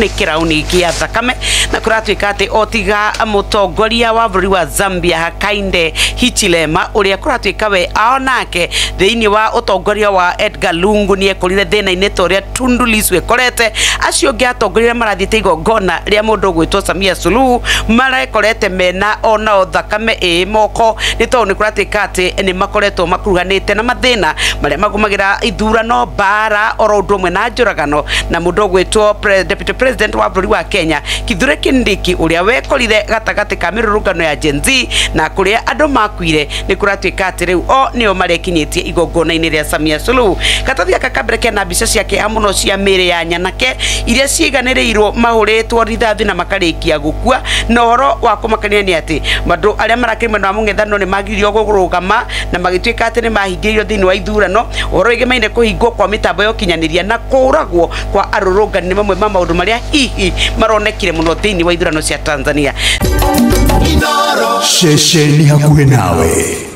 Nĩ kĩrauni gĩa thakame na kũratuĩka atĩ o tiga mũtongoria wa bũrũri wa Zambia Hakainde Hichilema, ũrĩa kũratuĩka we onake thĩinĩ wa ũtongoria wa Edgar Lungu nĩ ekorire thĩna-inĩ ta ũrĩa Tundu Lissu ekorete, acio angĩ atongoria arĩa marathiĩte igongona rĩa mũndũ ũgwĩtwo Samia Suluhu marekorete mena onao thakame ĩ moko, nĩ tondũ nĩ kũratuĩka atĩ nĩ makoretwo makuruhanĩte na mathĩna marĩa magũmagĩra ithurano, mbara oro ũndũ ũmwe na njũragano. Na mũndũ ũgwĩtwo deputy president wa bũrũri wa Kenya Kithure Kindiki, ũrĩa wekorire gatagatĩ ka mĩrũrũngano ya Gen Z na kũrĩa andũ makuire, nĩ kũratuĩka atĩ rĩu o nĩo marekinyĩtie igongona-inĩ rĩa Samia Suluhu. Karatathi gaka ka mbere kena mbica cia kĩeha mũno cia mĩĩrĩ ya nyanake iria ciiganĩrĩirwo mahũrĩtwo rithathi na makarĩkia gũkua. Na ũhoro wa kũmakania nĩ atĩ andũ arĩa marakĩrĩ mwena wa mũng'ethanĩro nĩ magiririo kũrũgama na magĩtuĩka atĩ nĩ mahingĩrĩirio thĩinĩ wa ithurano. Ũhoro wĩgemaine kũhingwo kwa mĩtambo ya ũkinyanĩria na kũragwo kwa arũrũngani nĩ mamwe ma maũndũ marĩa hihi maronekire mũno thĩinĩ wa ithurano cia Tanzania. Ceceni hakuhĩ nawe.